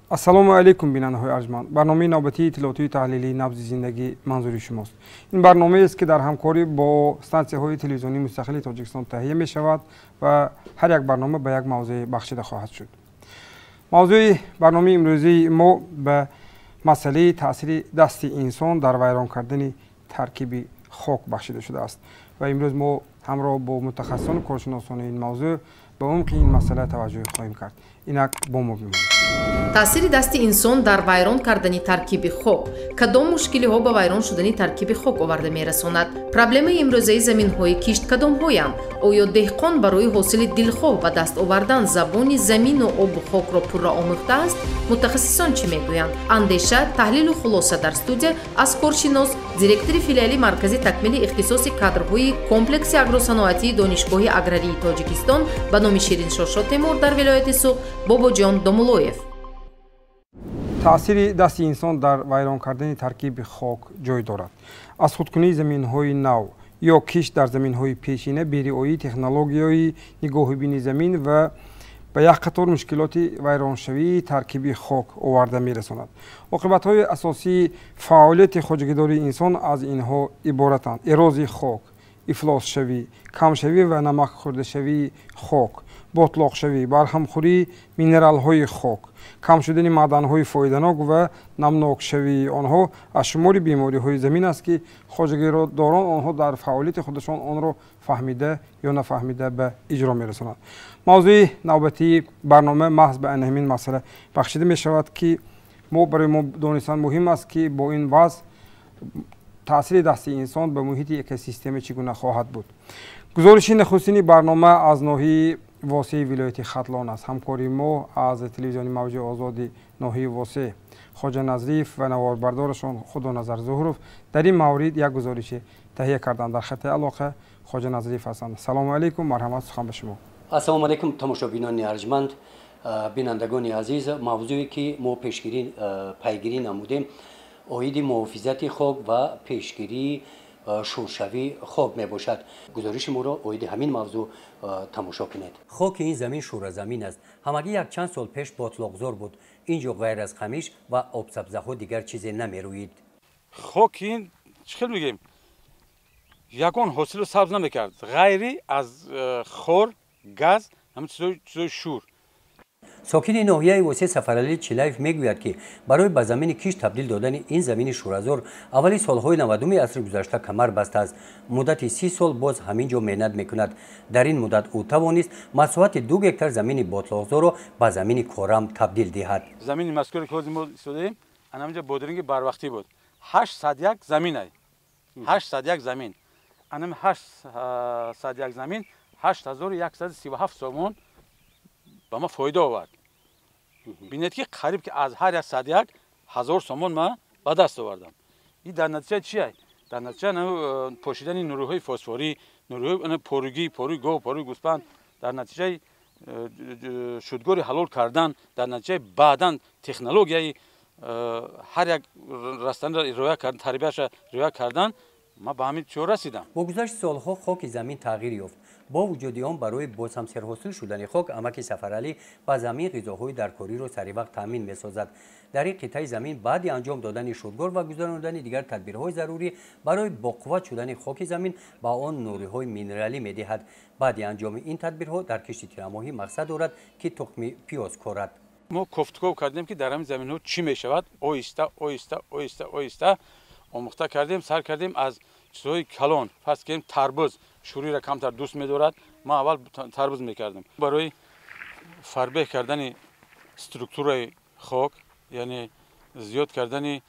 Ассалому алайкум, бинандаҳои арҷманд. Барномаи навбатии иттилоотии таҳлилии «Набзи зиндагӣ» манзури шумост. Ин барномаест, ки дар ҳамкорӣ бо стансияҳои телевизионии мустақили Тоҷикистон таҳия мешавад ва ҳар як барнома ба як мавзӯе бахшида хоҳад шуд. Мавзӯи барномаи имрӯзии мо ба масъалаи таъсири дасти инсон дар вайрон кардани таркиби хок бахшида шудааст ва имрӯз мо ҳамроҳ бо мутахассисону коршиносони ин мавзӯъ ба умқи ин масъала таваҷҷӯҳ хоҳем кард. Инак бо мо бимонед. Таъсири дасти инсон дар вайрон кардани таркиби хок. Кадом мушкилиҳо ба вайрон шудани таркиби хок оварда мерасонад? Проблемаи имрӯзаи заминҳои кишт кадомҳоянд? Оё деҳқон барои ҳосили дилхоҳ ба даст овардан забони замину обу хокро пурра омӯхтааст? Мутахассисон чӣ мегӯянд? Андеша, таҳлилу хулоса дар студия аз коршинос, директори филиали Маркази такмили ихтисоси кадрҳои комплекси агросаноатии Донишгоҳи аграрии Тоҷикистон ба номи Шириншоҳ Шотемур дар вилояти Суғд, Бобоҷон Домуллоев. Таъсири дасти инсон дар вайрон кардани таркиби хок ҷой дорад. Аз худкунии заминҳои нав ё кишт дар заминҳои пешина, бериоии технологияи нигоҳубини замин ва ба як қатор мушкилоти вайроншавии таркиби хок оварда мерасонад. Оқибатҳои асосии фаъолияти хоҷагидории инсон аз инҳо иборатанд: эрозии хок, ифлосшавӣ, камшавӣ ва намакхӯрдашавии хок, ботлоқшавӣ, барҳамхӯрии минералҳои хок, кам шудани маъданҳои фоиданок ва намнокшавии онҳо аз шумори бемориҳои замин аст, ки хоҷагидорон онҳо дар фаъолияти худашон онро фаҳмида ё нафаҳмида ба иҷро мерасонанд. Мавзӯи навбатии барнома маҳз ба ана ҳамин масъала бахшида мешавад, ки мо барои мо донистан муҳим аст, ки бо ин вазъ таъсири дасти инсон ба муҳити экосистема чӣ гуна хоҳад буд. Гузориши нахустини барнома аз ноҳияи Восеи вилояти Хатлон аст. Ҳамкори мо аз телевизиони Мавҷи Озоди ноҳияи Восе, Хоҷа Назриев, ва наворбардорашон Худоназар Зуҳуров дар ин маврид як гузорише таҳия карданд. Дар хати алоқа Хоҷа Назриев ҳастанд. Салому алайкум, марҳамат, сухан ба шумо. Ассалому алайкум, тамошобинони арҷманд, бинандагони азиз. Мавзӯе, ки мо пешгирӣ пайгирӣ намудем, оиди муҳофизати хок ва пешгирии шуршавии хок мебошад. Гузориши моро оиди ҳамин мавзӯъ тамошо кунед. Хоки ин замин шӯразамин аст. Ҳамагӣ якчанд сол пеш ботлоқзор буд. Ин ҷо ғайр аз қамиш ва обсабзаҳо дигар чизе намерӯид. Хоки ин, чӣ хел мегӯем, ягон ҳосилу сабз намекард, ғайри аз хор, газ, ҳамин чизои шур. Сокини ноҳияи Восе Сафаралӣ Чилаев мегӯяд, ки барои ба замини кишт табдил додани ин замини шӯразор аввали солҳои 90-уми асри гузашта камар бастааст. Муддати 30 сол боз ҳамин ҷо меҳнат мекунад. Дар ин муддат ӯ тавонист масоҳати 2 гектар замини ботлоқзорро ба замини корам табдил диҳад. Замини мазкуре, ки ҳозир мо истодаем, ана ҳаминҷа бодринги барвақтӣ буд. 801 замин ай, 801 замин. Анами 801 замин 8137 сомон ба ма фоида овард. Бинед, ки қариб ки аз ҳар як сад як ҳазор сомон ма ба даст овардам. Ин дар натиҷа чи? Дар натиҷа пошидани нурӯҳои фосфорӣ, нурӯҳои поругӣ, поруи гов, поруи гӯспанд, дар натиҷаи шудгори ҳалол кардан, дар натиҷаи баъдан технологияи ҳар як растаниро риоя кардан, тарбияша риоя кардан, ман ба ҳамин чиҳо расидам. Бо гузашти солҳо хоки замин тағйир ёфт. Бо вуҷуди он, барои боз ҳам серҳосил шудани хок амаки Сафаралӣ ба замин ғизоҳои даркориро саривақт таъмин месозад. Дар ин қитъаи замин баъди анҷом додани шудгор ва гузарондани дигар тадбирҳои зарурӣ барои боқувват шудани хоки замин ба он нуриҳои минералӣ медиҳад. Баъди анҷоми ин тадбирҳо дар кишти тирамоҳӣ мақсад дорад, ки тухми пиёз корад. Мо кофтуков кардем, ки дар ҳамин заминҳо чӣ мешавад. Оҳиста, оҳиста, оҳиста, оҳиста омӯхта кардем. Сар кардем аз чизҳои калон. Фарз кардем, тарбуз шӯриро камтар дӯст медорад. Ман аввал тарбуз мекардам. Барои фарбеҳ кардани структураи хок, яъне зиёд кардани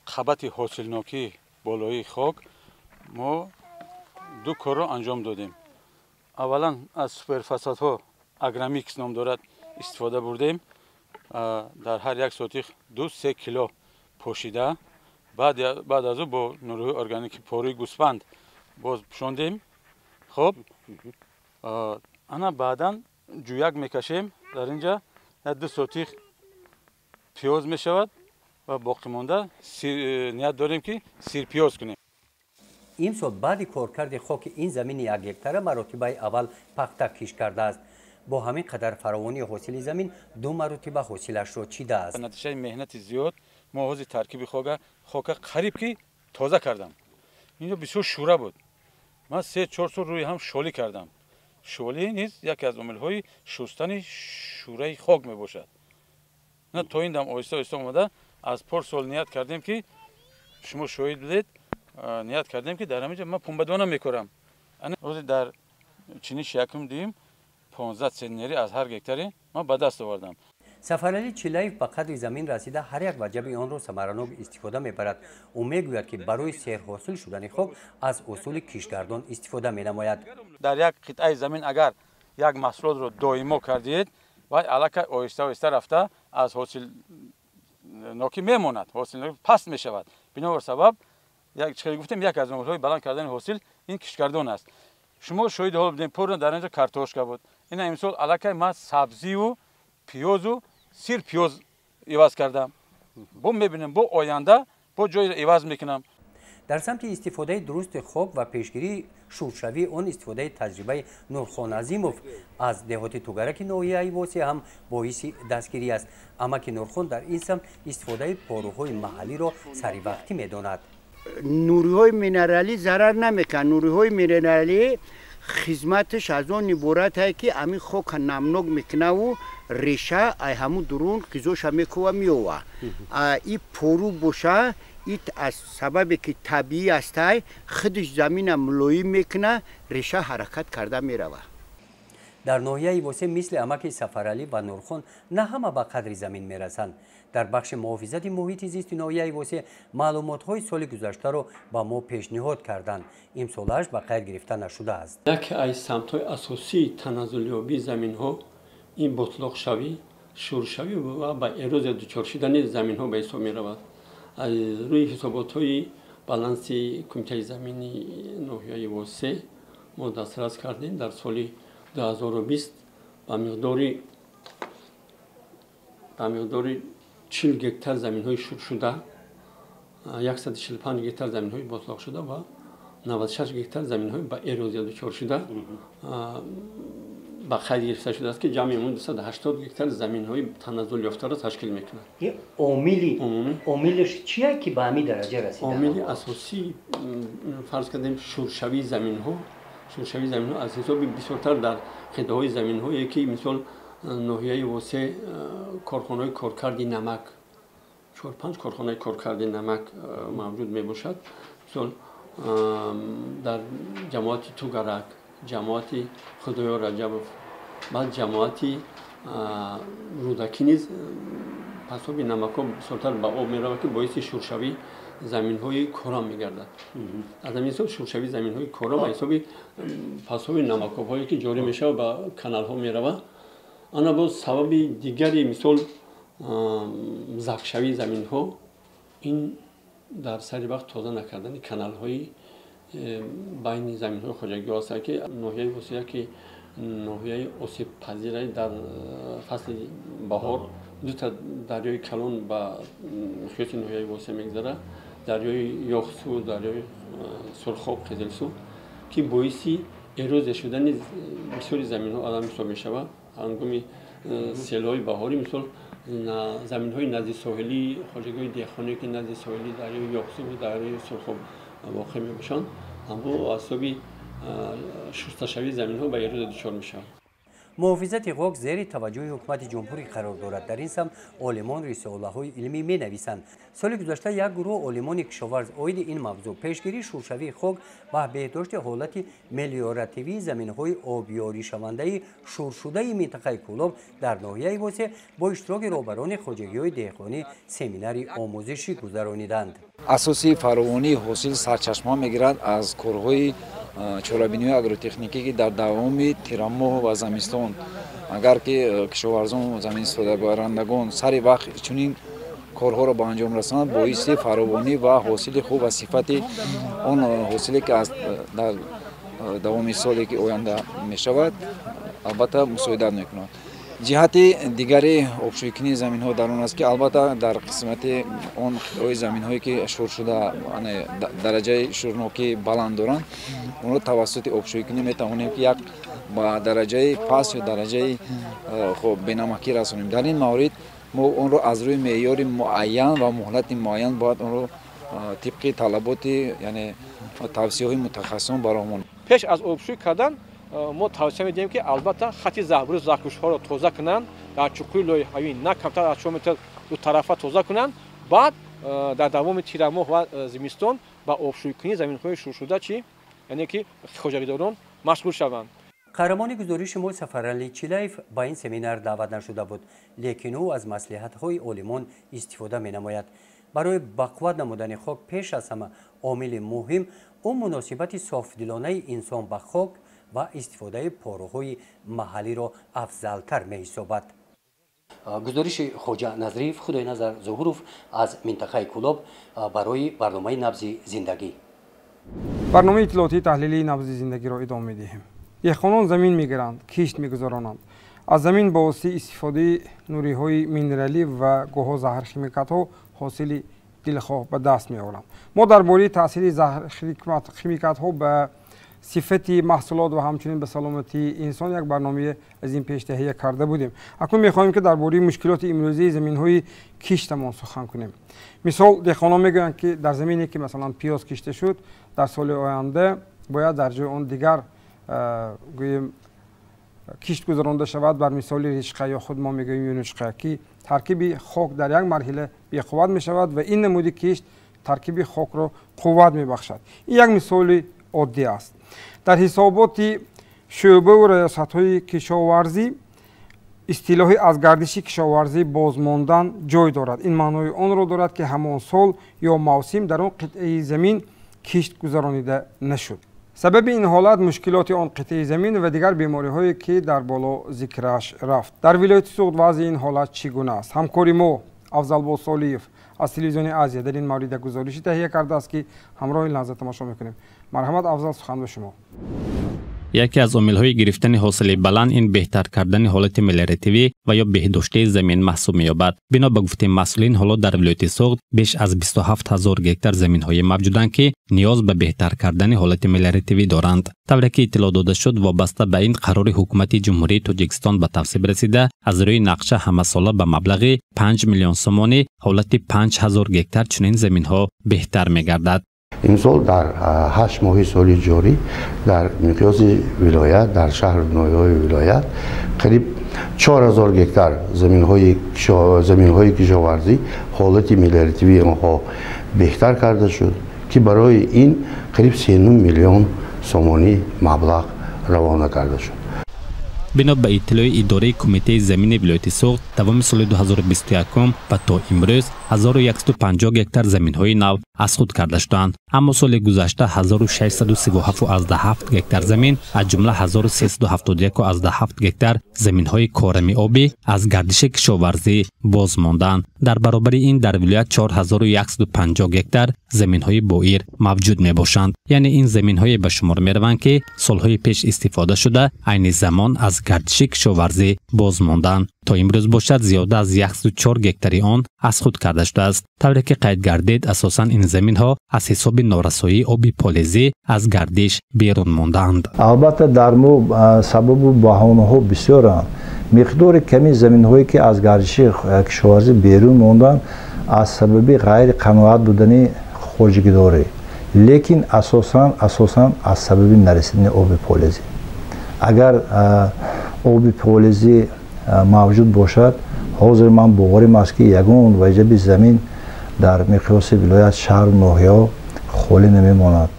қабати ҳосилнокии болоии хок, мо ду корро анҷом додем. Аввалан, аз суперфосфатҳо, Агромикс ном дорад, истифода бурдем. Дар ҳар як сотих 2-3 кило пошида, баъд аз ӯ бо нурӯҳои органикӣ, поруи гӯспанд боз пӯшондем. Хоб, ана баъдан ҷӯяк мекашем. Дар инҷа 1-2 сотих пиёз мешавад ва боқимонда ният дорем, ки сирпиёз кунем. Имсол баъди коркарди хоки ин замини 1 гектара маротибаи аввал пахта кишт кардааст. Бо ҳамин қадар фаровонии ҳосили замин ду маротиба ҳосилашро чидааст. Натиҷаи меҳнати зиёд мо ҳозир таркиби хока қариб ки тоза кардам. Инҷо бисёр шӯра буд. Ман 3-4 сол рӯи ҳам шолӣ кардам. Шолӣ низ яке аз омилҳои шустани шӯраи хок мебошад. На то ин дам оҳиста оҳиста омада аз порсол ният кардем ки шумо шоҳид будед, ният кардем ки дар ҳамин ҷо ман пунбадона мекорам. Ҳозир дар чиниши якум дуюм 15 центнери аз ҳар гектаре ман ба даст овардам. Сафаралӣ Чилаев ба қадри замин расида ҳар як ваҷаби онро самаранок истифода мебарад. Ӯ мегӯяд, ки барои серҳосил шудани хок аз усули киштгардон истифода менамояд. Дар як қитъаи замин агар як маҳсулотро доимо кардиед, вай аллакай оҳиста оҳиста рафта аз ҳосилнокӣ мемонад, ҳосилнокӣ паст мешавад. Бинобар сабаб, чӣ гуфтем, як аз омилҳои баланд кардани ҳосил ин киштгардон аст. Шумо шоҳиди ҳол будем, пурра дар инҷо картошка буд. Ина имсол аллакай ман сабзиву пиёзу сир пиёз иваз кардам. Бо мебинем, бо оянда бо ҷойро иваз мекунам. Дар самти истифодаи дурусти хок ва пешгирии шуршавии он истифодаи таҷрибаи Нурхон Азимов аз деҳоти Тугараки ноҳияи Восеъ ҳам боиси дастгирӣ аст. Амаки Нурхон дар ин самт истифодаи поруҳои маҳаллиро саривақтӣ медонад. Нуриҳои минералӣ зарар намекунанд. Нуриҳои минералӣ хизматаш аз он иборат ае ки ҳамин хока намнок мекунаву реша ай ҳамун дурун ғизоша мекува меова. И пору боша, и аз сабабе ки табиӣ астай, худаш замина мулоим мекуна, реша ҳаракат карда мерава. Дар ноҳияи Восеъ мисли амаки Сафаралӣ ва Нурхон на ҳама ба қадри замин мерасанд. Дар бахши муҳофизати муҳити зисти ноҳияи Восеъ маълумотҳои соли гузаштаро ба мо пешниҳод карданд. Имсолааш ба қайд гирифта нашудааст. Яке аз самтҳои асосии таназзулёбии заминҳо ин ботлоқшавӣ, шуршавӣ ва ба эрозия дучор шудани заминҳо ба ҳисоб меравад. Аз рӯи ҳисоботҳои баланси кумитаи замини ноҳияи Восеъ мо дастрас кардем дар соли 2020 ба миқдори 40 гектар заминҳои шуршуда, 145 гектар заминҳои ботлоқшуда ва 96 гектар заминҳои ба эрозия дучор шуда ба қайд гирифта шудааст, ки ҷамъи он 280 гектар заминҳои таназзул ёфтаро ташкил мекунад. Омилаш чия ки ба ҳамин дараҷа расида? Омили асосӣ фарз кардем шуршавии заминҳо. Шуршавии заминҳо аз ҳисоби бисёртар дар қитъаҳои заминҳое ки мисол ноҳияи Восеъ корхонаҳои коркарди намак, 4-5 корхонаи коркарди намак мавҷуд мебошад. Мисол дар ҷамоати Тугарак, ҷамоати Худоёр Раҷабов, баъд ҷамоати Рӯдакӣ низ пасоби намакҳо бисёртар ба об меравад, ки боиси шуршавии заминҳои корам мегардад. Аз ҳамин ҳисоб шуршавии заминҳои корам ба ҳисоби пасоби намакобҳое ки ҷорӣ мешавад ба каналҳо меравад. Ана боз сабаби дигари мисол зафшавии заминҳо ин дар сари вақт тоза накардани каналҳои байни заминҳои хоҷагиҳо аст, ки ноҳияи Восеъ ки ноҳияи осебпазираи дар фасли баҳор дута дарёи калон ба миқёси ноҳияи Восеъ мегузарад, дарёи Ёхсу, дарёи Сурхоб, Қизилсу, ки боиси эрозия шудани бисёри заминҳо алам ҳисоб мешавад. Ҳангоми селҳои баҳорӣ мисол заминҳои назди соҳилӣ, хоҷагиҳои деҳқоние ки назди соҳили дарёи Ёхсу, дарёи Сурхоб воқеъ мебошанд, аммо аз ҳисоби шусташавии заминҳо ба эрозия дучор мешаванд. Муҳофизати хок зери таваҷҷӯҳи ҳукумати ҷумҳурӣ қарор дорад. Дар ин самт олимон рисолаҳои илмӣ менависанд. Соли гузашта як гурӯҳ олимони кишоварз оиди ин мавзӯъ пешгирии шуршавии хок ва беҳдошти ҳолати мелиоративии заминҳои обёришавандаи шуршудаи минтақаи Кӯлоб дар ноҳияи Восеъ бо иштироки роҳбарони хоҷагиҳои деҳқонӣ семинари омӯзишӣ гузарониданд. Асоси фаровонии ҳосил сарчашма мегирад аз корҳои чорабиниҳои агротехникӣ, ки дар давоми тирамоҳ ва замистон агар ки кишоварзон заминистифодабарандагон сари вақт чунин корҳоро ба анҷом расонанд, боиси фаровонӣ ва ҳосили хуб ва сифати он ҳосиле ки аз дар давоми соле ки оянда мешавад, албатта мусоидат мекунад. Ҷиҳати дигари обшӯйкунии заминҳо дар он аст, ки албатта дар қисмати он қитъаҳои заминҳое ки шуршуда дараҷаи шурнокӣ баланд доранд, онро тавассути обшӯйкунӣ метавонем ки як ба дараҷаи паст ё дараҷаи хуб бенамакӣ расонем. Дар ин маврид мо онро аз рӯи меъёри муайян ва муҳлати муайян бояд онро тибқи талаботи, яъне тавсияҳои мутахассисон бароҳ. Пеш аз обшӯй кардан мо тавсия медиҳем, ки албатта хати заҳбуру заҳкушҳоро тоза кунанд, дар чуқури лоиҳавӣ на камтар аз 4 метр дутарафа тоза кунанд. Баъд дар давоми тирамоҳ ва зимистон ба обшӯйкунии заминҳои шуршуда чӣ, яъне ки хоҷагидорон машғул шаванд. Қаҳрамони гузориши мо Сафаралӣ Чилаев ба ин семинар даъват нашуда буд, лекин ӯ аз маслиҳатҳои олимон истифода менамояд. Барои бақувват намудани хок пеш аз ҳама омили муҳим ӯ муносибати софдилонаи инсон ба хок ва истифодаи порӯҳои маҳаллиро афзалтар меҳисобад. Гузориши Хоҷа Назриев, Худойназар Зуҳуров аз минтақаи Кӯлоб барои барномаи Набзи зиндагӣ. Барномаи иттилоотии таҳлилии Набзи зиндагиро идома медиҳем. Деҳқонон замин мегиранд, кишт мегузаронанд. Аз замин ба воситаи истифодаи нуриҳои минералӣ ва гоҳо заҳрхимикатҳо ҳосили дилхоҳ ба даст меоранд. Мо дар бораи таъсири заҳрхимикатҳо ба сифати маҳсулот ва ҳамчунин ба саломатии инсон як барномаи аз ин пеш таҳия карда будем. Акнун мехоҳем, ки дар бораи мушкилоти имрӯзии заминҳои киштамон сухан кунем. Мисол, деҳқонон мегӯянд, ки дар замине, ки масалан пиёз кишта шуд, дар соли оянда бояд дар ҷои он дигар гӯем кишт гузаронда шавад, бар мисоли ришқа ё худ мо мегӯем юнучқа, ки таркиби хок дар як марҳила беқувват мешавад ва ин намуди кишт таркиби хокро қувват мебахшад. Ин як мисоли оддӣ аст. Дар ҳисоботи шӯъбаву раёсатҳои кишоварзӣ истилоҳи аз гардиши кишоварзӣ бозмондан ҷой дорад. Ин маънои онро дорад, ки ҳамон сол ё мавсим дар он қитъаи замин кишт гузаронида нашуд. Сабаби ин ҳолат мушкилоти он қитъаи замин ва дигар бемориҳое, ки дар боло зикраш рафт. Дар вилояти Суғд вазъи ин ҳолат чӣ гуна аст? Ҳамкори мо Афзалбо Солиев аз телевизиони Азия дар ин маврид як гузоришӣ таҳия кардааст, ки ҳамроҳи лаҳза тамошо мекунем. Марҳамат, Афзал, сухан ба шумо. Яке аз омилҳои гирифтани ҳосили баланд ин беҳтар кардани ҳолати мелиоративӣ ва ё беҳдоштии замин маҳсуб меёбад. Бино ба гуфтаи масъулин, ҳоло дар вилояти Суғд беш аз 27 ҳазор гектар заминҳое мавҷуданд, ки ниёз ба беҳтар кардани ҳолати мелиоративӣ доранд. Тавре ки иттилоъ дода шуд, вобаста ба ин қарори ҳукумати Ҷумҳурии Тоҷикистон ба тасвиб расида, аз рӯи нақша ҳамасола ба маблағи 5 миллион сомонӣ ҳолати 5 ҳазор гектар чунин заминҳо беҳтар мегардад. Имсол дар 8 моҳи соли ҷорӣ дар миқёси вилоят, дар шаҳру ноҳияҳои вилоят қариб 4000 гектар заминҳои кишоварзӣ ҳолати мелиоративии онҳо беҳтар карда шуд, ки барои ин қариб 3 миллион сомонӣ маблағ равона карда шуд. Бино ба иттилои идораи кумитаи замини вилояти Суғд, давоми соли 2021 ва то имрӯз 1150 гектар заминҳои нав аз худ карда шуданд. Аммо соли гузашта 1637,7 гектар замин, аз ҷумла 1371,7 гектар заминҳои корами обӣ аз гардиши кишоварзӣ боз монданд. Дар баробари ин дар вилоят 4150 гектар заминҳои боир мавҷуд мебошанд. Яъне ин заминҳое ба шумор мераванд, ки солҳои пеш истифода шуда, айни замон аз гардиши кишоварзӣ боз монданд. То имрӯз бошад зиёда аз 104 гектари он аз худ карда шудааст. Тавре ки қайд гардид, асосан ин заминҳо аз ҳисоби норасоии оби полезӣ аз гардиш берун мондаанд. Албатта дар мо сабабу баҳонаҳо бисёранд. Миқдори ками заминҳое, ки аз гардиши кишоварзӣ берун монданд, аз сабаби ғайриқаноат будани хоҷагидорӣ, лекин асосан аз сабаби нарасидани оби полезӣ. Агар оби полезӣ мавҷуд бошад, ҳозир ман боварим аст, ки ягон ваҷаби замин дар миқёси вилоят, шаҳру ноҳияҳо холӣ намемонад.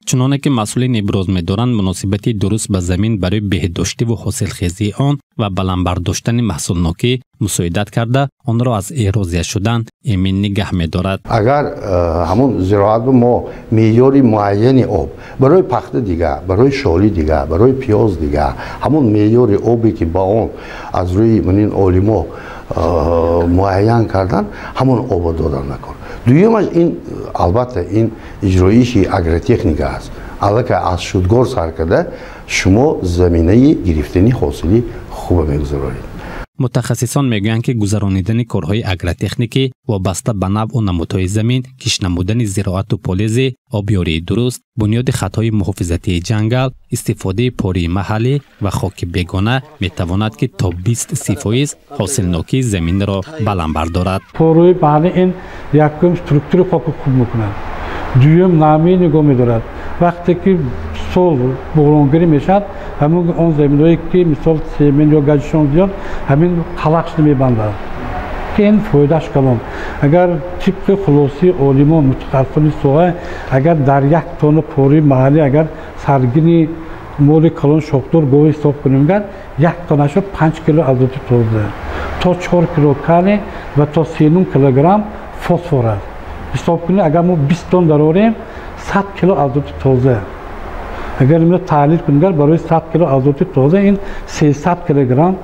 Чуноне ки масъулин иброз медоранд, муносибати дуруст ба замин барои беҳдоштиву ҳосилхезии он ва баланд бардоштани маҳсулнокӣ мусоидат карда, онро аз эрозия шудан эмин нигаҳ медорад. Агар ҳамон зироат мо меъёри муайяни об барои пахта дига, барои шолӣ дига, барои пиёз дига, ҳамон меъёри обе, ки ба он аз рӯи манин олимо муайян кардан, ҳамон обо додан накор. Дуюмаш ин албатта ин иҷроиши агротехника аст. Аллакай аз шудгор сар карда шумо заминаи гирифтани ҳосили хуба мегузаронед. Мутахассисон мегӯянд, ки гузаронидани корҳои агротехникӣ вобаста ба навъу намудҳои замин, кишт намудани зироату полезӣ, обёрии дуруст, бунёди хатҳои муҳофизатии ҷангал, истифодаи пории маҳаллӣ ва хоки бегона метавонад, ки то 20-30% ҳосилнокии заминро баланд бардорад. Порои маҳаллӣ ин якум структури хокро хуб мекунад, дуюм намӣ нигоҳ медорад. Вақте ки сол бӯронгирӣ мешавад, ҳамин он заминҳое ки мисол семен ё гаҷишон зиёд, ҳамин қалақш намебандад, ки ин фоидааш калон. Агар тибқи хулосаи олимон, мутахассисони соҳа, агар дар як тонна пори маҳаллӣ агар саргини моли калон шохдор гов ҳисоб кунем, агар як тоннаашо 5 кило азоти тоза, то 4 кило калий ва то 3,5 килограмм фосфор аст. Ҳисоб кунем, агар мо 20 тонна дарорем, 100 кило азоти тоза. Агар инро таҳлил кунем, агар барои 100 кило азоти тоза ин 300 килограмм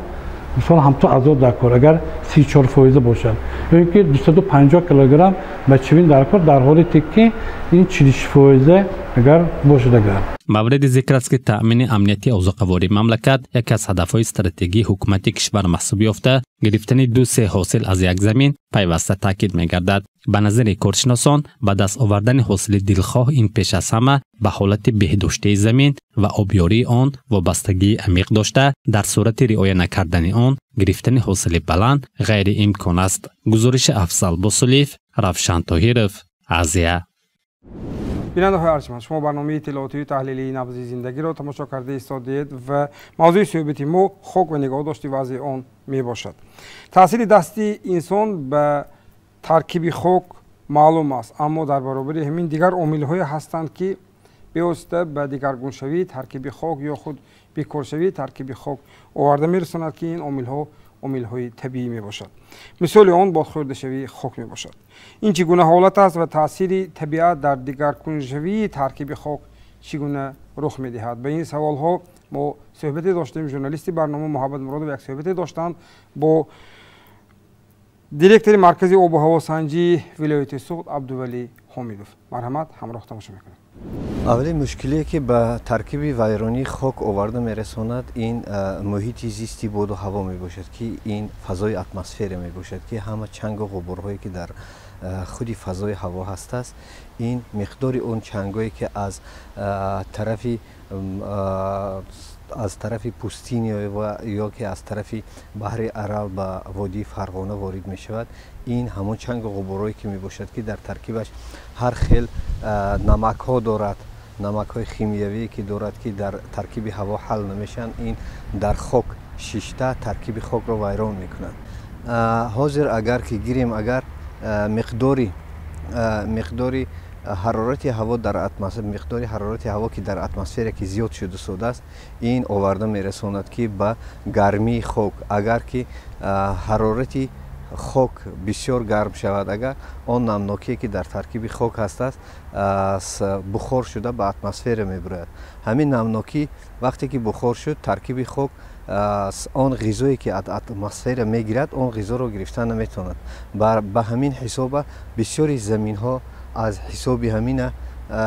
мисол ҳамто азот дар кор, агар 34% бошад, ё ин ки 250 килограмм мочевина дар кор, дар ҳолате ки ин 46% агар бошад. Агар мавриди зикр аст, ки таъмини амнияти озуқавории мамлакат яке аз ҳадафҳои стратегии ҳукумати кишвар маҳсуб ёфта, гирифтани ду-се ҳосил аз як замин пайваста таъкид мегардад. Ба назари коршиносон, ба даст овардани ҳосили дилхоҳ ин пеш аз ҳама ба ҳолати беҳдоштии замин ва обёрии он вобастагии амиқ дошта, дар сурати риоя накардани он гирифтани ҳосили баланд ғайриимкон аст. Гузориши Афзал Босулиев, Равшан Тоҳиров, Азия. Бинандаҳои арҷманд, шумо барномаи иттилоотию таҳлилии набзи зиндагиро тамошо карда истодиед ва мавзӯи суҳбати мо хок ва нигоҳдошти вазъи он мебошад. Таъсири дасти инсон ба таркиби хок маълум аст, аммо дар баробари ҳамин дигар омилҳое ҳастанд, ки бевосита ба дигаргуншавии таркиби хок ё худ бекоршавии таркиби хок оварда мерасонад, ки ин омилҳо омилҳои табиӣ мебошад. Мисоли он бодхӯрдашавии хок мебошад. Ин чӣ гуна ҳолат аст ва таъсири табиат дар дигаркуншавии таркиби хок чӣ гуна рух медиҳад? Ба ин саволҳо мо суҳбате доштем. Журналисти барнома Муҳаббат Муродов як суҳбате доштанд бо директори маркази обу ҳавосанҷии вилояти Суғд Абдувалӣ Ҳомидов. Марҳамат, ҳамроҳ тамошо мекунем. Аввалин мушкилие ки ба таркиби вайронии хок оварда мерасонад, ин муҳити зисти боду ҳаво мебошад, ки ин фазои атмосфера мебошад, ки ҳама чангу ғуборҳое ки дар худи фазои ҳаво ҳастааст, ин миқдори он чангое ки аз тарафи пустиня ё ки аз тарафи баҳри Арал ба водии Фарғона ворид мешавад, ин ҳамон чангу ғуборҳое ки мебошад, ки дар таркибаш ҳар хел намакҳо дорад, намакҳои химиявие ки дорад, ки дар таркиби ҳаво ҳал намешаванд, ин дар хок шишта таркиби хокро вайрон мекунанд. Ҳозир агар ки гирем, агар миқдори ҳарорати ҳаво дар атмосфера, миқдори ҳарорати ҳаво ки дар атмосфера ки зиёд шуда истодааст, ин оварда мерасонад ки ба гармии хок. Агар ки ҳарорати хок бисёр гарм шавад, агар он намнокие ки дар таркиби хок ҳастааст бухор шуда ба атмосфера мебарояд. Ҳамин намнокӣ вақте ки бухор шуд, таркиби хок он ғизое ки аз атмосфера мегирад, он ғизоро гирифта наметавонад. Ба ҳамин ҳисоба бисёри заминҳо аз ҳисоби ҳамина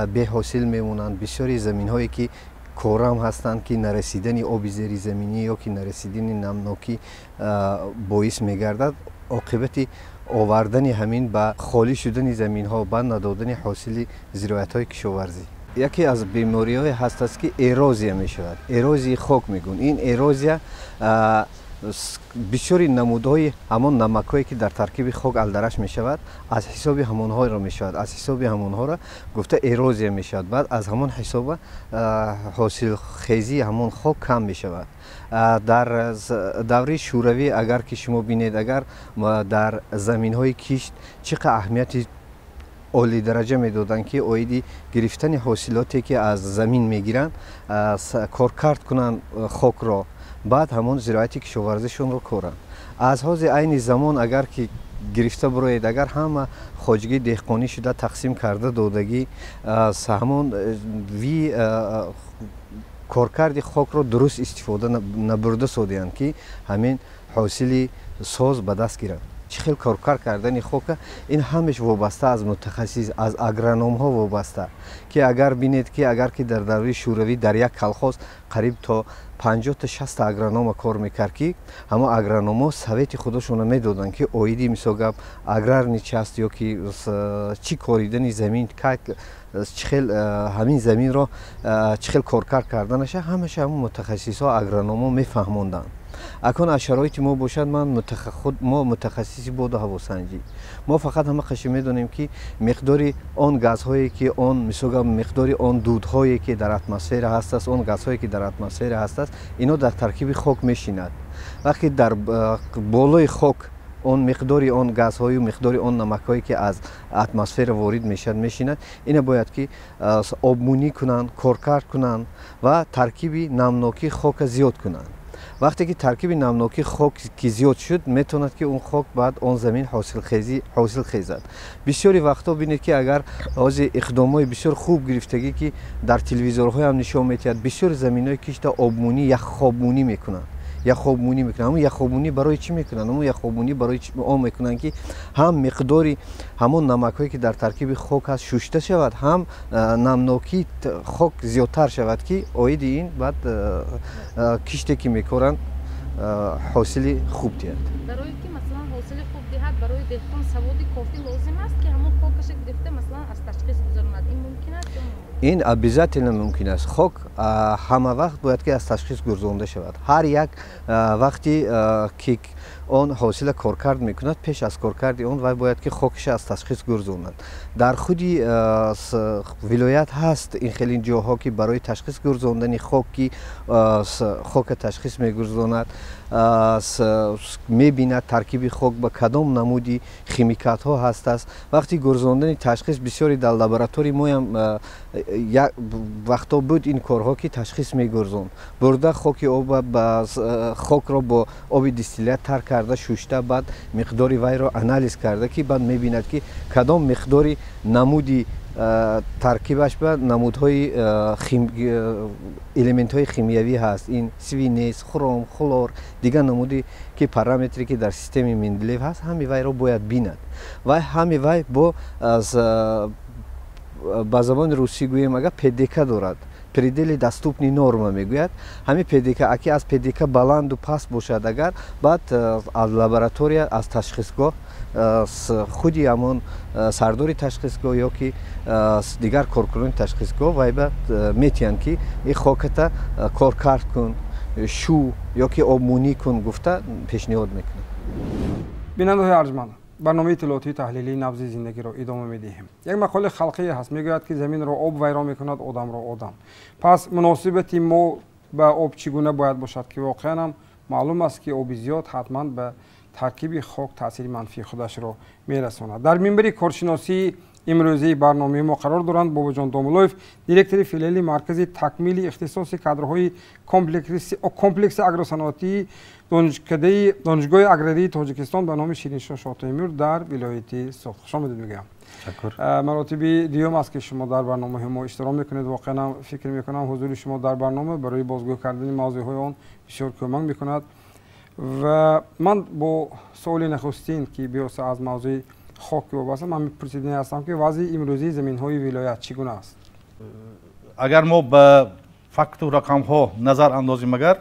беҳосил мемонанд. Бисёри заминҳое ки корам ҳастанд, ки нарасидани оби зеризаминӣ ё ки нарасидани намнокӣ боис мегардад, оқибати овардани ҳамин ба холӣ шудани заминҳо, ба надодани ҳосили зироатҳои кишоварзӣ. Яке аз бемориҳое ҳастааст, ки эрозия мешавад, эрозияи хок мегӯянд. Ин эрозия бисёри намудҳои ҳамон намакҳое ки дар таркиби хок алдараш мешавад, аз ҳисоби ҳамонҳоро мешавад, аз ҳисоби ҳамонҳоро гуфта эрозия мешавад. Баъд аз ҳамон ҳисоба ҳосилхезии ҳамон хок кам мешавад. Дар давраи шӯравӣ агар ки шумо бинед, агар дар заминҳои кишт чӣ қадр аҳамияти олидараҷа медоданд, ки оиди гирифтани ҳосилоте ки аз замин мегиранд, коркард кунанд хокро, баъд ҳамон зироати кишоварзишонро коранд. Аз ҳозир айни замон агар ки гирифта бироед, агар ҳама хоҷагии деҳқонӣ шуда тақсим карда додагӣ, ҳамон ви коркарди хокро дуруст истифода набурда содиҳанд, ки ҳамин ҳосили соз ба даст гиранд. Чӣ хел коркард кардани хока, ин ҳамеш вобаста аз мутахассис, аз агрономҳо вобаста, ки агар бинед, ки агар ки дар давраи шӯравӣ дар як колхоз қариб то 50 та 60 агронома кор мекард, ки ҳамо агрономо совети худошонро медоданд, ки оиди, мисол гап, аграрный часть ё ки чӣ коридани замин, чӣ хел ҳамин заминро чӣ хел коркард карданаша, ҳамаша ҳамон мутахассисҳо, агрономо мефаҳмонданд. Акун аз шароити мо бошад, ман худ мо мутахассиси боду ҳавосанҷӣ, мо фақат ҳама қаши медонем, ки миқдори он газҳое ки он, мисол, миқдори он дудҳое ки дар атмосфера ҳастааст, он газҳое ки дар атмосфера ҳастааст, ино дар таркиби хок мешинад. Вақте дар болои хок он миқдори он газҳою миқдори он намакҳое ки аз атмосфера ворид мешавад, мешинад, ина бояд ки обмунӣ кунанд, коркард кунанд ва таркиби намнокии хока зиёд кунанд. Вақте ки таркиби намнокии хок ки зиёд шуд, метавонад ки он хок баъд он замин ҳосил хезад. Бисёри вақтҳо бинед, ки агар ҳозир иқдомҳои бисёр хуб гирифтагӣ, ки дар телевизорҳоям нишон медиҳад, бисёри заминҳои кишта обмунӣ, яхобмунӣ мекунанд, яхобмунӣ мекунанд. Ҳамун яхобмунӣ барои чӣ мекунанд? Ҳамун яхобмунӣ барои он мекунанд, ки ҳам миқдори ҳамон намакҳое ки дар таркиби хок ҳаст, шушта шавад, ҳам намнокии хок зиёдтар шавад, ки оиди ин баъд киште ки мекоранд, ҳосили хуб диҳад. Барои ки, масалан, ҳосили хуб диҳад, барои деҳқон саводи кофӣ лозим аст, ки ҳамон хокаша гирифта, масалан, аз ташхис гузаронад. Ин мумкин аст ё? Ин обязательно мумкин аст. Хок ҳама вақт бояд ки аз ташхис гузаронда шавад. Ҳар як вақти ки он ҳосила коркард мекунад, пеш аз коркарди он вай бояд ки хокиша аз ташхис гузаронад. Дар худи вилоят ҳаст ин хеле ҷоҳо, ки барои ташхис гузарондани хок, ки хока ташхис мегузаронад, мебинад таркиби хок ба кадом намуди химикатҳо ҳастааст. Вақти гузарондани ташхис бисёре дар лаборатории моям вақтҳо буд ин корҳо, ки ташхис мегузаронд, бурда хоки оба, хокро бо оби дистиллят тар карда, шушта, баъд миқдори вайро анализ карда, ки баъд мебинад, ки кадом миқдори намуди таркибаш ба намудҳои элементҳои химиявӣ ҳаст, ин свинец, хром, хлор, дигар намуди ки параметре ки дар системаи Менделеев ҳаст, ҳами вайро бояд бинад. Вай ҳами вай бо ба забони русӣ гӯем агар, ПДК дорад, предели доступный норма мегӯяд. Ҳамин ПДК аки аз ПДК баланду паст бошад агар, баъд аз лаборатория, аз ташхисгоҳ худи ҳамон сардори ташхисгоҳ ё ки дигар коркунони ташхисгоҳ вай ба метиҳанд, ки ин хоката коркард кун, шу ё ки обмунӣ кун гуфта пешниҳод мекунад. Бинандаҳои арҷманд, барномаи иттилоотии таҳлилии «Набзи зиндагиро» идома медиҳем. Як мақоли халқие ҳаст, мегӯяд, ки заминро об вайрон мекунад, одамро одам. Пас муносибати мо ба об чӣ гуна бояд бошад, ки воқеан ҳам маълум аст, ки оби зиёд ҳатман ба таркиби хок таъсири манфии худашро мерасонад. Дар минбари коршиносии имрӯзии барномаи мо қарор доранд Бобоҷон Домулоев, директори филиали маркази такмили ихтисоси кадрҳои комплекси агросаноатии Донишгоҳи аграрии Тоҷикистон ба номи Шириншоҳ Шоҳтемур дар вилояти Суғд. Хушомадед мегӯям. Маротиби дуюм аст, ки шумо дар барномаи мо иштирок мекунед. Воқеан фикр мекунам, ҳузури шумо дар барнома барои бозгӯ кардани мавзӯъҳои он бисёр кӯмак мекунад. Ва ман бо суоли нахустин, ки бевосита аз мавзӯи хок вобаста, ман мепурсидани ҳастам, ки вазъи имрӯзии заминҳои вилоят чӣ гуна аст? Агар мо ба факту рақамҳо назар андозем, агар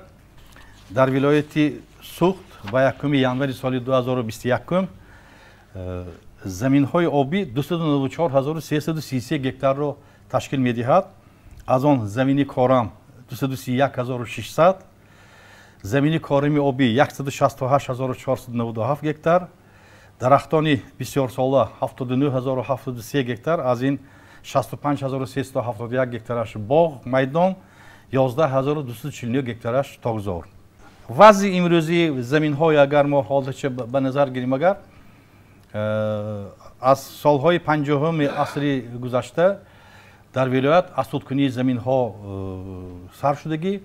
дар вилояти Суғд ба 1 январи соли 2021 заминҳои обӣ 294 333 гектарро ташкил медиҳад. Аз он замини корам 231 600, замини корами обӣ 168 497 гектар, дарахтони бисёрсола 79 073 гектар, аз ин 65 371 гектараш боғ, майдон, 11 249 гектараш токзор. Вазъи имрӯзии заминҳои агар мо ҳолатша ба назар гирем, агар аз солҳои 50-уми асри гузашта дар вилоят азхудкунии заминҳо сар шудагӣ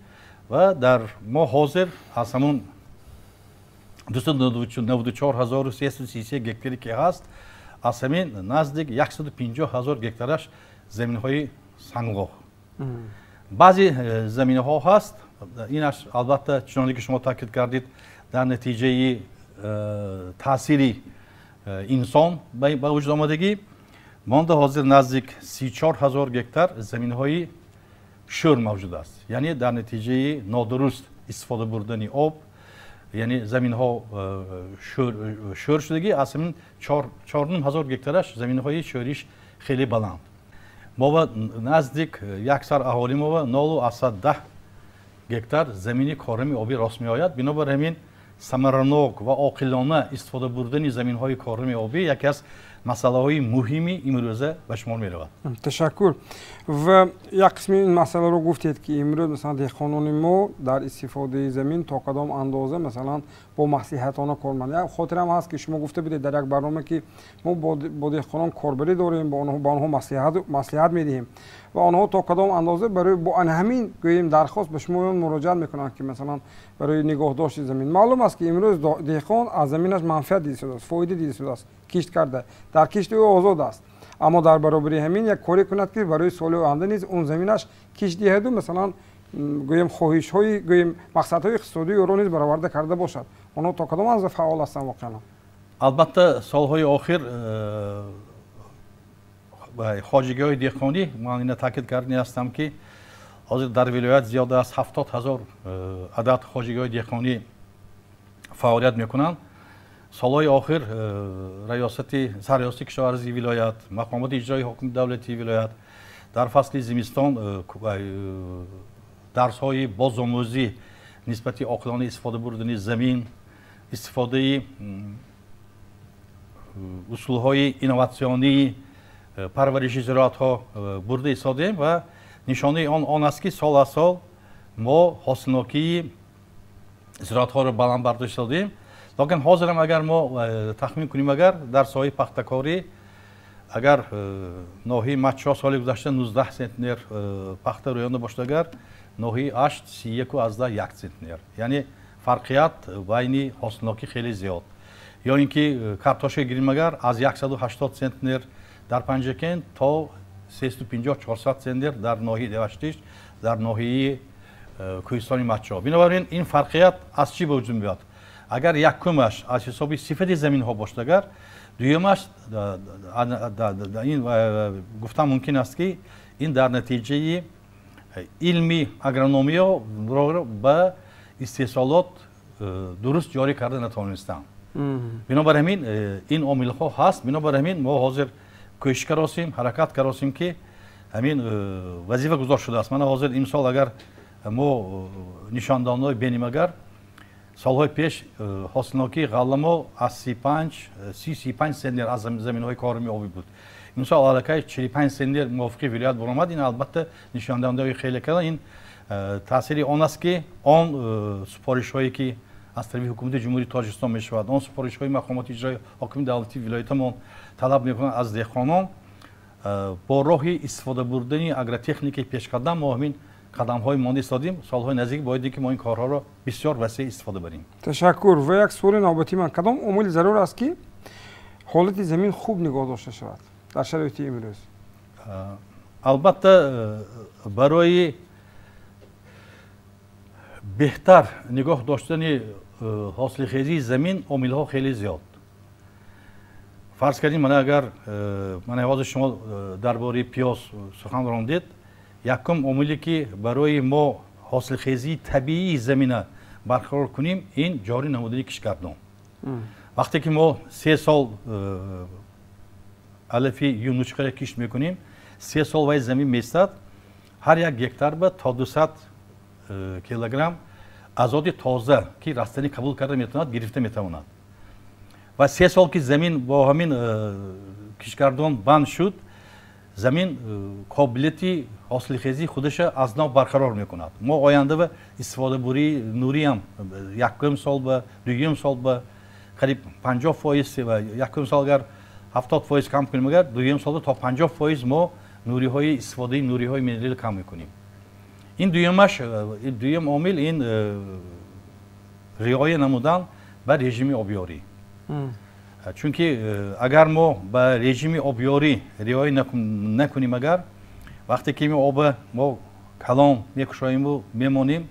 ва дар мо ҳозир аз ҳамун 294 333 гектаре ки ҳаст, аз ҳамин наздик 150 ҳазор гектараш заминҳои санглоғ. Баъзе заминаҳо ҳаст, инаш албатта, чуноне ки шумо таъкид кардед, дар натиҷаи таъсири инсон ба вуҷуд омадагӣ монда. Ҳозир наздик 34 ҳазор гектар заминҳои шӯр мавҷуд аст. Яъне дар натиҷаи нодуруст истифода бурдани об, яъне заминҳо шӯр шудагӣ, аз ҳамин 4,5 ҳазор гектараш заминҳои шӯриш хеле баланд. Мо наздик як сар аҳолӣ мо 0,10 гектар замини корами обӣ рост меояд. Бинобар ҳамин самаранок ва оқилона истифода бурдани заминҳои корами обӣ яке аз масъалаҳои муҳими имрӯза ба шумор меравад. Ташаккур. Ва як қисми ин масъаларо гуфтед, ки имрӯз масалан деҳқонони мо дар истифодаи замин то кадом андоза масалан бо маслиҳатона кор мекунанд. Як хотирам ҳаст, ки шумо гуфта будед дар як барнома, ки мо бо деҳқонон корбарӣ дорем, бо онҳо маслиҳат медиҳем ва онҳо то кадом андоза барои бо ҳамин гӯем дархост ба шумо муроҷиат мекунанд, ки масалан барои нигоҳдошти замин. Маълум аст, ки имрӯз деҳқон аз заминаш манфиат дида шудааст, фоида дида шудааст, кишт карда, дар кишти ӯ озод аст, аммо дар баробари ҳамин як коре кунад, ки барои соли оянда низ он заминаш кишт диҳаду масалан гӯем хоҳишҳои гӯем мақсадҳои иқтисодии ӯро низ бароварда карда бошад. Онҳо то кадом андоза фаъол ҳастанд воқеан? Албатта, солҳои охир хоҷагиҳои деҳқонӣ, ман ина таъкид кардани ҳастам, ки ҳозир дар вилоят зиёда аз 70 ҳазор адад хоҷагиҳои деҳқонӣ фаъолият мекунанд. Солҳои охир сарриёсати кишоварзии вилоят, мақомоти иҷроии ҳокими давлатии вилоят дар фасли зимистон дарсҳои бозомӯзӣ нисбати оқилона истифода бурдани замин, истифодаи усулҳои инноватсионии парвариши зироатҳо бурда истодаем ва нишонаи он аст, ки сол аз сол мо ҳосилнокии зироатҳоро баланд бардошта истодаем. Лекин ҳозирам агар мо тахмин кунем, агар дар соҳаи пахтакорӣ, агар ноҳияи Матчоҳ соли гузашта 19 центнер пахта рӯёнда бошад, агар ноҳияи Ашт 31,1 центнер, яъне фарқият байни ҳосилнокӣ хеле зиёд. Ё ин ки картошка гирем, агар аз 180 центнер дар Панҷакент то 350-400 центнер дар ноҳияи Деваштич, дар ноҳияи Кӯҳистони Матчоҳ. Бинобар ин ин фарқият аз чӣ ба вуҷуд меояд? Агар якумаш аз ҳисоби сифати заминҳо бошад, агар дуюмаш ин гуфтан мумкин аст, ки ин дар натиҷаи илми агрономиро ба истеҳсолот дуруст ҷорӣ карда натавонистанд. Бинобар ҳамин ин омилҳо ҳаст. Бинобар ҳамин мо ҳозир кӯшиш каросем, ҳаракат каросем, ки ҳамин вазифа гузошта шудааст. Мана ҳозир имсол агар мо нишондонҳои бинем, агар солҳои пеш ҳосилнокии ғалла мо аз 35 центнер аз заминҳои корами обӣ буд. Имсол аллакай 45 центнер мувофиқи вилоят баромад. Ин албатта нишондиҳандаҳои хеле калон. Ин таъсири он аст, ки он супоришҳое, ки аз тарафи ҳукумати Ҷумҳурии Тоҷикистон мешавад, он супоришҳои мақомоти иҷроии ҳокими давлатии вилоятамон талаб мекунанд аз деҳқонон, бо роҳи истифода бурдани агротехникаи пешқадам мо ҳамин қадамҳои монда истодем. Солҳои наздик бояд ки мо ин корҳоро бисёр васеъ истифода барем. Ташаккур. Ва як суоли навбатии ман: кадом омили зарур аст, ки ҳолати замин хуб нигоҳ дошта шавад дар шароити имрӯз? Албатта, барои беҳтар нигоҳ доштани ҳосилхезии замин омилҳо хеле зиёд. Фарз кардем, мана агар мана ҳозир шумо дар бораи пиёз сухан рондед, якум омиле, ки барои мо ҳосилхезии табиии замина барқарор кунем, ин ҷорӣ намудани кишгардон. Вақте ки мо 3 сол алафи юнучқаро кишт мекунем, 3 сол вай замин меистад, ҳар як гектар ба то 200 килограмм азоти тоза, ки растанӣ қабул карда метавонад, гирифта метавонад. Ва 3 сол ки замин бо ҳамин кишгардон банд шуд, замин қобилияти ҳосилхезии худаша аз нав барқарор мекунад. Мо оянда ба истифодабурии нуриам якум сол ба дуюм сол ба қариб 50% ва якум сол агар 70% кам кунем, агар дуюм сол то 50% мо нуриҳои истифодаи нуриҳои минералӣ кам мекунем. Ин дуюмаш, дуюм омил ин риоя намудан ба режими обёрӣ. Чунки агар мо ба режими обёрӣ риоя накунем, агар вақте ки оба мо калон мекушоиму мемонем,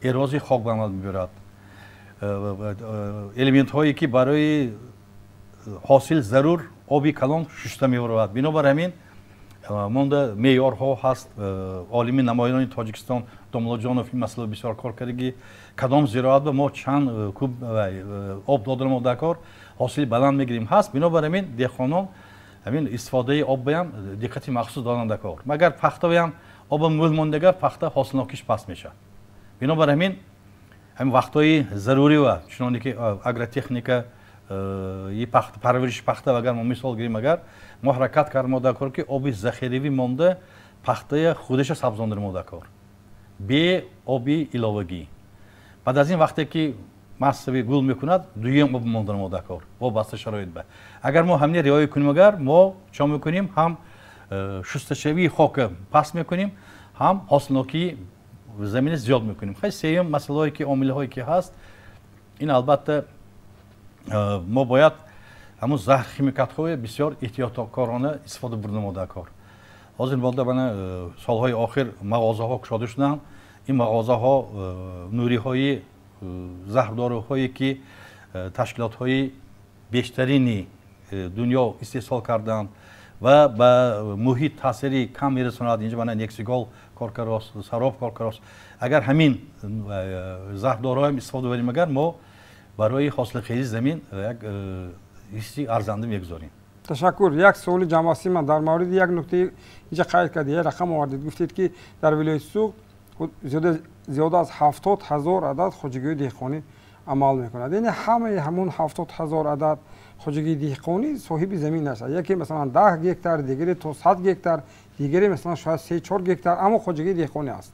эрозии хок ба амал мебиёрад. Элементҳое, ки барои ҳосил зарур, оби калон шушта мебаровад. Бинобар ҳамин Монда меъёрҳо ҳаст. Олими намоянони Тоҷикистон Домуллоҷонов ин масъала бисёр кор кардагӣ. Кадом зироат ба мо чанд куб об додан мо дар кор ҳосили баланд мегирем ҳаст. Бинобар ҳамин деҳқонон ҳамин истифодаи об баям диққати махсус доданд дар кор. Магар пахтаям оба мӯл мондагар пахта ҳосилнокиш паст мешавад. Бинобар ҳамин ҳамин вақтҳои зарурӣ ва чуноне ки агротехника парвариши пахта агар мо мисол гирем, агар мо ҳаракат кардем мо дар кор ки оби захиравӣ монда пахтая худаша сабзондарем мо дар кор бе оби иловагӣ. Баъд аз ин вақте ки массави гул мекунад, дуюм об мондан мо дар кор вобаста шароит ба. Агар мо ҳамин риоя кунем, агар мо чо мекунем, ҳам шусташавии хока паст мекунем, ҳам ҳосилнокии замина зиёд мекунем. Хай, сеюм масъалаҳое ки омилҳое ки ҳаст, ин албатта мо бояд ҳамун заҳрхимикатҳое бисёр эҳтиёткорона истифода бурда мо дар кор. Ҳозир монда бана солҳои охир мағозаҳо кушода шуданд. Ин мағозаҳо нуриҳои заҳрдоруҳое ки ташкилотҳои бештарини дунё истеҳсол карданд ва ба муҳит таъсири кам мерасонад. Инҷа мана Нексигол кор кардааст, Сароб кор кардааст. Агар ҳамин заҳрдоруҳоям истифода барем, агар мо барои ҳосилхезии замин як ҳисси арзанда мегузорем. Ташаккур. Як суоли ҷамъбастӣ ман дар мавриди як нуктаи инҷа қайд кардед, як рақам овардед, гуфтед ки дар вилояти Суғд зиёда аз 70 000 адад хоҷагиҳои деҳқонӣ амал мекунад. Яъне ҳамаи ҳамун 70 000 адад хоҷагии деҳқонӣ соҳиби замин аст. Яке масалан 10 гектар, дигаре то 100 гектар, дигаре масалан шояд 3-4 гектар, аммо хоҷагии деҳқонӣ аст.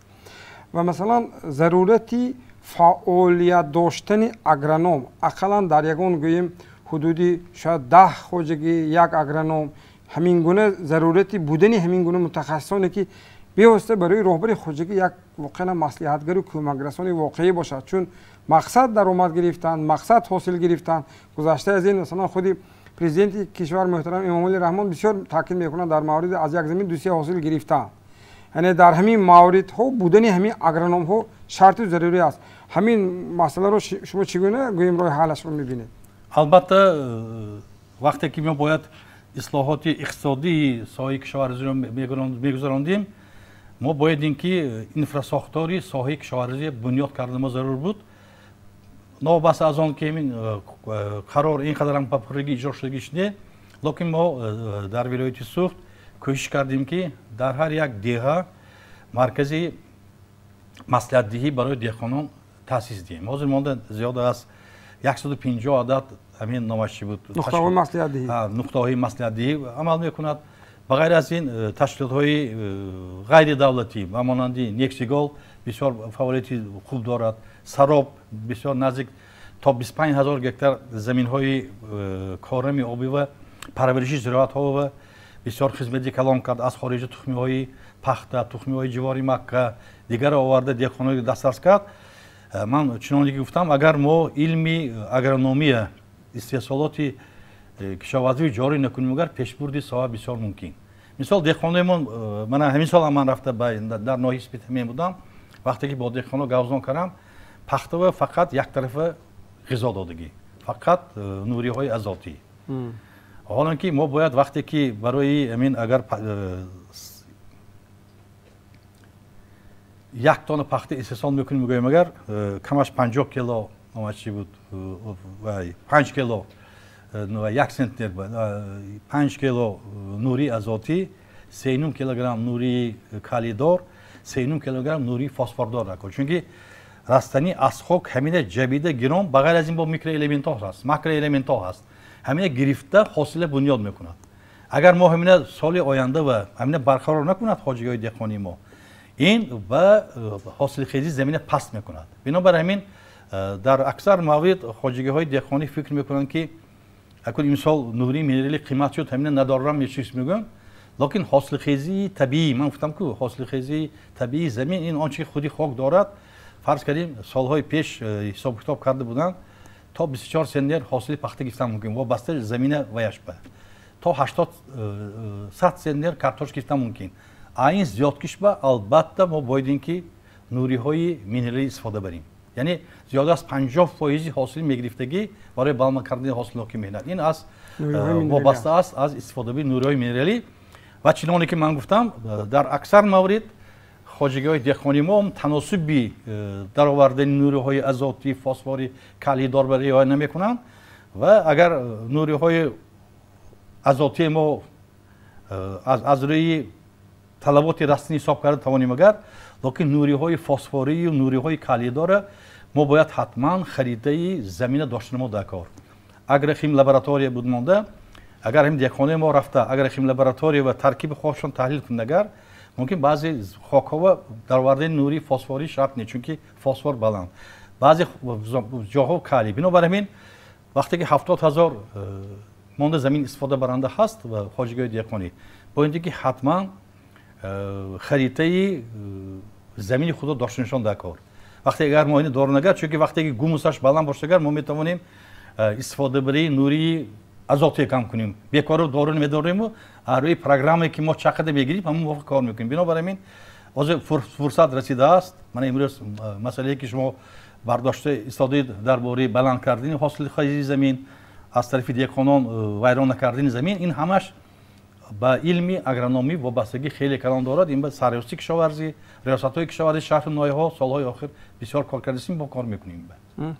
Ва масалан зарурати фаъолият доштани агроном ақаллан дар ягон гӯем ҳудуди шояд 10 хоҷагӣ як агроном, ҳамин гуна зарурати будани ҳамин гуна мутахассисоне ки бевосита барои роҳбари хоҷагӣ як воқеан маслиҳатгару кӯмакрасони воқеӣ бошад. Чун мақсад даромад гирифтан, мақсад ҳосил гирифтан. Гузашта аз ин масалан худи президенти кишвар муҳтарам Эмомалӣ Раҳмон бисёр таъкид мекунад дар мавриди аз як замин ду-се ҳосил гирифтан. Яъне дар ҳамин мавридҳо будани ҳамин агрономҳо шарти зарурӣ аст. Ҳамин масъаларо шумо чӣ гуна гӯем роҳи ҳаллашро мебинед? Албатта вақте ки мо бояд ислоҳоти иқтисодии соҳаи кишоварзиро мегузарондем, мо бояд ин ки инфрасохтори соҳаи кишоварзӣ бунёд кардан мо зарур буд. Новобаста аз он ки ин қарор ин қадарам ба пуррагӣ иҷро шудагиш не, лекин мо дар вилояти Суғд кӯшиш кардем ки дар ҳар як деҳа маркази маслиҳатдиҳӣ барои деҳқонон таъсис диҳем. Ҳозир монда зиёда аз 150 адад ҳамин номаш чӣ буд? Нуқтаҳои маслиҳатдиҳӣ. Нуқтаҳои маслиҳатдиҳӣ амал мекунад. Ба ғайр аз ин ташкилотҳои ғайридавлатӣ ба монанди Нексигол бисёр фаъолияти хуб дорад. Сароб бисёр наздик то 25 000 гектар заминҳои корами обӣ ва парвариши зироатҳо ва бисёр хизмати калон кард. Аз хориҷа тухмиҳои пахта, тухмиҳои ҷивори Макка дигарро оварда деҳқонои дастрас кард. Ман чуноне ки гуфтам, агар мо илми агрономия, истеҳсолоти кишоварзии ҷорӣ накунем, агар пешбурди соҳа бисёр мумкин. Мисол деҳқонои мана ҳамин сол ман рафта дар ноҳияи Спитамен будам, вақте ки бо деҳқоно гавзон кардам, пахтава фақат яктарафа ғизо додагӣ, фақат нуриҳои азотӣ. Ҳолон ки мо бояд вақте ки барои ҳамин агар як тонна пахта истеҳсол мекунем, мегӯем агар камаш 50 кило номаш чӣ буд, 5 кило 1 центнер, 5 кило нури азотӣ, 3,5 килограмм нури калидор, 3,5 килограмм нури фосфордор ракор. Чунки растанӣ аз хок ҳамина ҷабида гирон, ба ғайр аз ин бо микроэлементҳо ҳаст, макроэлементҳо ҳаст. Ҳамина гирифта ҳосила бунёд мекунад. Агар мо ҳамина соли оянда ва ҳамина барқарор накунад хоҷагиҳои деҳқонии мо, ин ба ҳосилхезии замина паст мекунад. Бинобар ҳамин дар аксар маврид хоҷагиҳои деҳқонӣ фикр мекунанд ки акун имсол нури минерали қимат шуд, ҳамина надорам мечиз мегӯям, лекин ҳосилхезии табиӣ, ман гуфтам ку ҳосилхезии табиии замин ин он чи худи хок дорад. Фарз кардем солҳои пеш ҳисоб китоб карда буданд, то 24 центнер ҳосили пахта гирифтан мумкин, вобаста замина ваяш ба то 80-100 центнер картошка гирифтан мумкин. А ин зиёдкиш ба албатта мо бояд ин ки нуриҳои минералӣ истифода барем. Яъне зиёда аз 50% ҳосили мегирифтагӣ барои баланд кардани ҳосилнокӣ меҳнат. Ин аз вобаста аст аз истифодаи нуриҳои минералӣ. Ва чуноне ки ман гуфтам, дар аксар маврид хоҷагиҳои деҳқонии мо таносуби даровардани нуриҳои азотӣ, фосфори, калийдор ба риоя намекунанд ва агар нуриҳои азотии мо аз рӯи талаботи растанӣ ҳисоб карда тавонем агар, лекин нуриҳои фосфорию нуриҳои калийдора мо бояд ҳатман харидаи замина доштан мо дар кор. Агрохим лаборатория буд монда, агар ҳам деҳқонои мо рафта агрохим лаборатория ва таркиби хокшон таҳлил кунад агар, мумкин баъзе хокҳо даровардани нури фосфорӣ шарт не, чунки фосфор баланд, баъзе ҷоҳо калий. Бинобар ҳамин вақте ки 70 000 монда замин истифода баранда ҳаст ва хоҷагиҳои деҳқонӣ, бояд ки ҳатман харитаи замини худро доштанашон дар кор. Вақте агар мо ини дорун агар, чунки вақте ки гумусаш баланд бошад агар, мо метавонем истифодабарии нурии азотие кам кунем. Бекору дору намедорему, рӯи программае ки мо чақадар мегирем, ҳамон мувофиқ кор мекунем. Бинобар ҳамин ҳозир фурсат расидааст. Мана имрӯз масъалае ки шумо бардошта истодаед дар бораи баланд кардани ҳосилхези замин, аз тарафи деҳқонон вайрон накардани замин, ин ҳамаш ба илми агрономӣ вобастагӣ хеле калон дорад. Ин ба сарриёсати кишоварзӣ, риёсатҳои кишоварзии шаҳру ноҳияҳо солҳои охир бисёр кор кардастем, мо кор мекунем.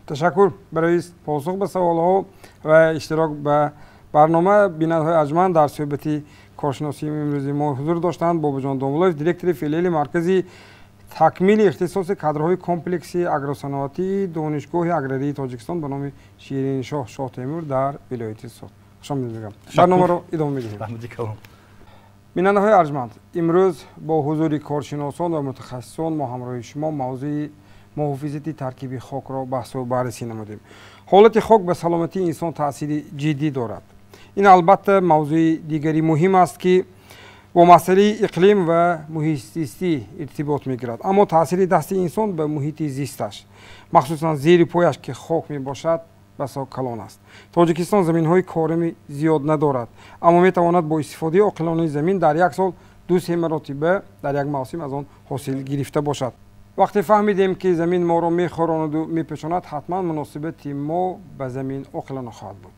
Ташаккур барои посух ба саволҳо ва иштирок ба барнома. Бинандаҳои арҷманд, дар суҳбати коршиносии имрӯзи мо ҳузур доштанд Бобоҷон Домуллоев, директори филиали маркази такмили ихтисоси кадрҳои комплекси агросаноатии Донишгоҳи аграрии Тоҷикистон ба номи Шириншоҳ Шоҳтемур дар вилояти Суғд. Хушомадед мегӯям. Барномаро идома медиҳем. Бинандаҳои арҷманд, имрӯз бо ҳузури коршиносон ва мутахассисон мо ҳамроҳи шумо мавзӯи муҳофизати таркиби хокро баҳсу баррасӣ намудем. Ҳолати хок ба саломатии инсон таъсири ҷиддӣ дорад. Ин албатта мавзӯи дигари муҳим аст, ки бо масъалаи иқлим ва муҳитзистӣ иртибот мегирад. Аммо таъсири дасти инсон ба муҳити зисташ, махсусан зери пояш ки хок мебошад, басо калон аст. Тоҷикистон заминҳои корами зиёд надорад, аммо метавонад бо истифодаи оқилонаи замин дар як сол 2-3 маротиба дар як мавсим аз он ҳосил гирифта бошад. Вақте фаҳмидем, ки замин моро мехӯронаду мепӯшонад, ҳатман муносибати мо ба замин оқилона хоҳад буд.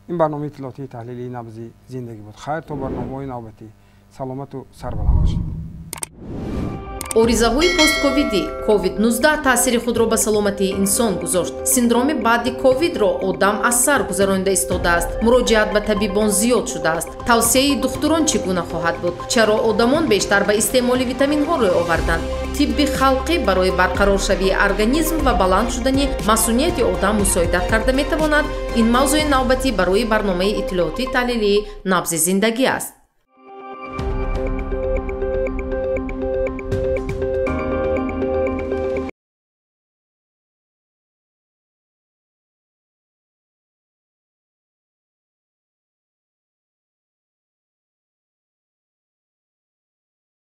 Ин барномаи иттилоотии таҳлилии набзи зиндагӣ буд. Хайр, то барномаҳои навбатӣ саломату сарбаланд бошед. Оризаҳои постковидӣ. COVID-19 таъсири худро ба саломатии инсон гузошт. Синдроми баъди ковидро одам аз сар гузаронида истодааст. Муроҷиат ба табибон зиёд шудааст. Тавсияи духтурон чӣ гуна хоҳад буд? Чаро одамон бештар ба истеъмоли витаминҳо рӯй оварданд? Тибби халқӣ барои барқароршавии организм ва баланд шудани масунияти одам мусоидат карда метавонад. Ин мавзӯи навбатӣ барои барномаи иттилоотии таҳлилии набзи зиндагӣ аст.